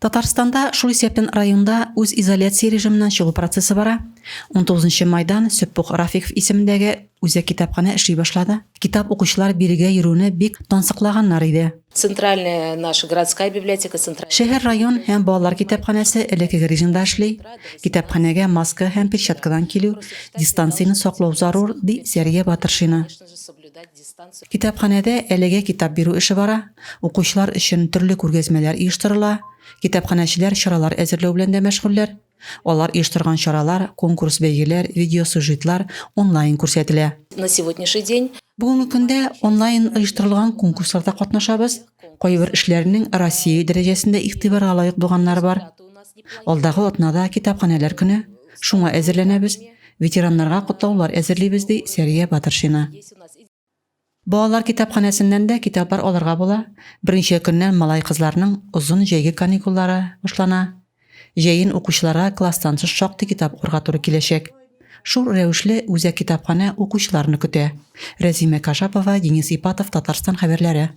Татарстанда, шул исәптән районда, үзизоляция режимыннан чыгу процессы бара. 19 майдан Сөппух Рафиков исемендәге үзәк китапханә эшли башлады. Китап укучылар бирегә йөрүне бик тансыклаганнар иде. Центральная наша городская библиотека, центральная. Шәһәр-район һәм балалар китапханәсе элеккеге режимда эшли. Китапханәгә маска һәм перчаткадан килү, дистанцияне саклау зарур, ди Сәрия Батыршина. Китапханәдә әлегә китап бирү эше бара, укучылар өчен төрле күргәзмәләр оештырыла, китапханәчеләр чаралар әзерләү белән дә мәшгульләр. Алар оештырган чаралар, конкурс-бәйгеләр, видеосюжетлар онлайн күрсәтелә. На сегодняшний день. Бүгенге көндә онлайн оештырылган конкурсларда катнашабыз, кайбер эшләрнең Россия дәрәҗәсендә игътибарга лаек булганнары бар. Алдагы атнада Китапханәләр көне, шуңа әзерләнәбез, ветераннарга котлаулар әзерлибез, ди Сәрия Батыршина. Балалар китапханәсеннән дә китаплар алырга була. Берничә көннән малай-кызларның озын җәйге каникуллары башлана. Җәен укучыларга класстан тыш шактый китап укырга туры киләчәк. Шул рәвешле үзәк китапханә укучыларны көтә. Рәзимә Кашапова, Денис Ипатов, Татарстан хәбәрләре.